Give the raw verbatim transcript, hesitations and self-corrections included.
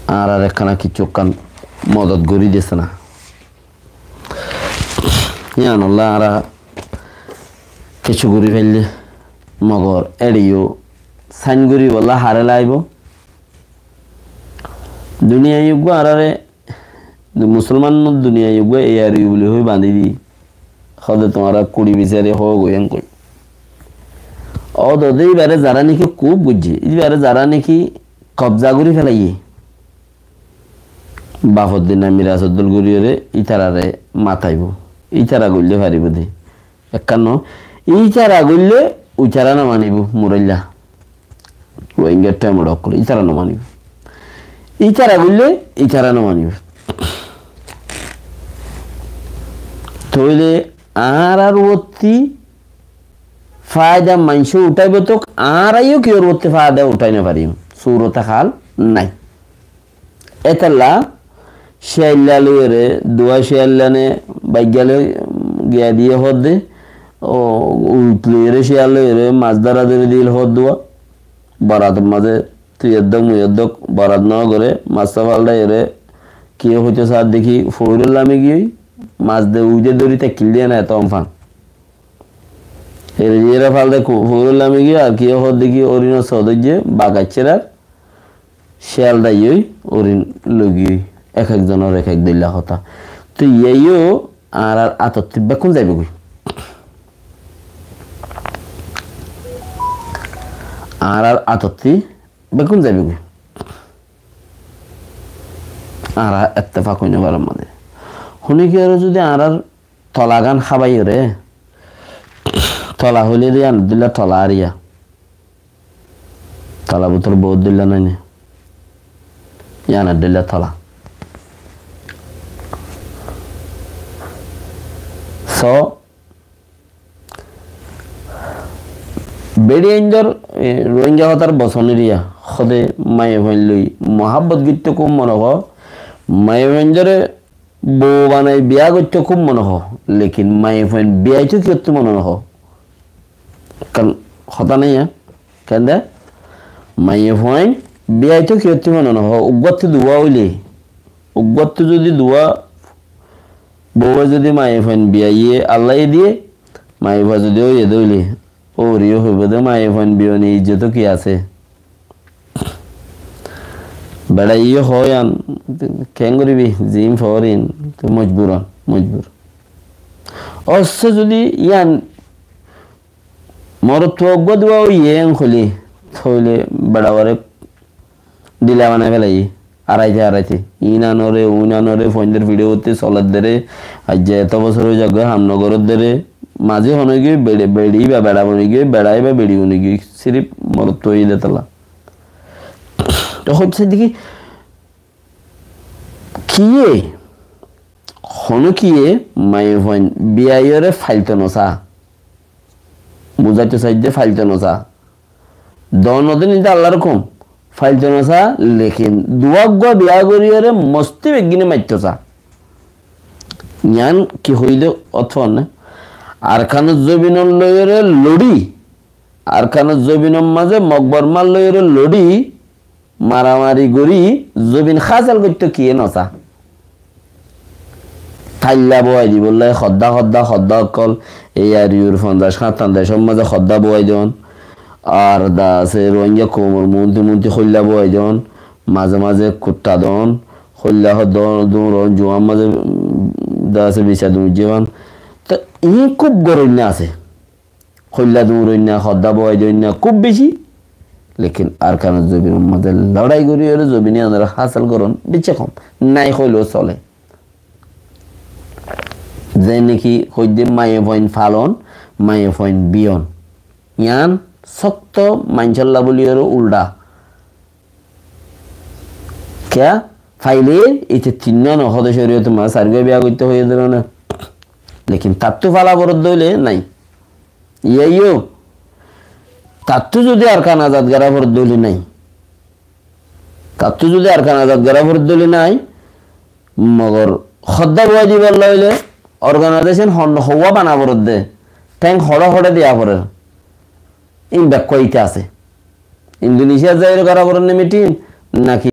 añárar ekkán kessú ekkán modot gorí diyé ná. Yíanolla añára kessú gorí faillé, mogor éçe yó sáin goríbolla haré laibo. Duniyai uggúa añáráre, musolman duniyai uggúa A R U buli hoi bañdí di. Hóde tuáñra kuri bisári hó goi en goi. Ódode íbare zará niki kub goijjé, íbare zará niki kobza gorí felaiyé. Bafor dinna mirasor dol goríyore ítarare mataibo. Ítara goille faribo de. Ekkán no. Ítara goille uitara no manibo, muroilla. Rohingya temor ókkol, ítara no manibo. Ítara goille, ítara no manibo. Tóile añárar uottí faida maincé uthaibo tók, añára yó kiyór uottí faida uthai no farim. Surota hal nai. Étalla cíailla loiyóre, duwa cíailla ne baiggá loi giya diyé hoódde, o, uit loiyóre, cíal loiyóre, mas dóra dóri dil hoódduwa. Borator mazé tui eddók, mui eddók, borat no goré, mas faldhaiyóre, kiyé hoito saádde ki, foóiror lami giyói, mas de uide dóri táikkil diyé na eto onfan. Ere diyére faldhai ku-, foóiror lami giyói, ar kiyé hoódde ki, orinor sodóijje, bagaiccerar, cíal dhaiyói, orin logiyói, ek ek zonor ek ek dilla hotá. Toi yíaiyó añárar atottí bekkún zaibogói. Añárar atottí bekkún zaibogói. Añára ettefak ói no farim mazé. Hone kiyóre zodi añárar tolagán hábaiyóre, tola hoilé de yían dilla tola ariya. Tola bútore bout dilla nai ne. Yían dilla tola. So, beçi aindor, e, Rohingya hotár bosoniriya, hóde maiyafuain loi muhábbot goitto kúb mone hoó, maiyafuaindore bou banai biya goitto kúb mone hoó, lekin maiyafuain biyaito kiyottú mone nohoó. Kan hotá nai, e? Kende? Maiyafuain biyaito kiyottú mone nohoó, uggúattu duwa óile, uggúattu zodi duwa, bouwe zodi maiyafuain biyaiyé Allaye diyé, maiyafua zodi óiye de óile, Óre yó hoibo de, maiyafuain biyoni ijjot ki asé? Beçaye yó hoó yían, keén goribi, ziín foór iín, mojbur on, mojbur. Ossé zodi yían morotfua uggúa duwa óiye en hoilé, tóile beçaware dila banai félaiye, araite araite. Iín anore, uín anore, fuaindor fiçe uottí soler dere, aijja eto bosór ói zaggói ham no gorér dere, mazí honói giyói beçe, beçi íba beça boni giyói, beça íba beçi boni giyói, sirif morotfua óiye de tolla. Tó hoiccé de ki, kiyé, honó kiyé maiyafuain biyaiyóre failto nosá. Buzáito saidde failto nosá. Dono din inde Allar hukum. Failto nosá, lekin duwa uggúa biya goriyóre mosti beggíne maitto sá. Yián ki hoiyé de otfon ne? Arkanor zobinor loiyóre lori. Arkanor zobinor mazé Mog Bormar loiyóre lori. Maramari gorí zobin hásel goittó kiyé nosá. Táilla bowai dibolla hoddá, hoddá, hoddá ókkol, ei ar iur fonzaic háñttan decór mazé hoddá bowai don. Ar da asé Rohingya koumor muúnti muúnti hóilla bowai don. Mazé mazé kutta don. Hóilla hoddá duñron, juwan mazé, mm, da asé bisa duñijjé fan. Tó iín kúb goróinna asé. Hóilla duñroinna, hoddá bowai doinna kúb beci. Lekin Arkanor zobinor mazé lorái gorí ore zobin iánore hásel gorón beci hom. Nái hoileó sole. Ze niki hoidde maiyafuain falon, maiyafuain biyon. Yián sokto maincólla buli ore uldha. Kiyá? Faile ite tinnúa no hóde córiyotor mazé sairgúa biya goittó hoiyé de no né. Lekin tattú fala foredde óile nái. Iyá yó. Tattú zodi Arkan azad gorá foredde óile nái. Tattú zodi Arkan azad gorá foredde óile nái. Mogor hoddá bowai dibolla óile organization hon houwa bana foredde. Théng hoçé hoçé diya forer. Iín bekkúa ite asé. Indonesia zaiyóre gorá forer né mitin, naki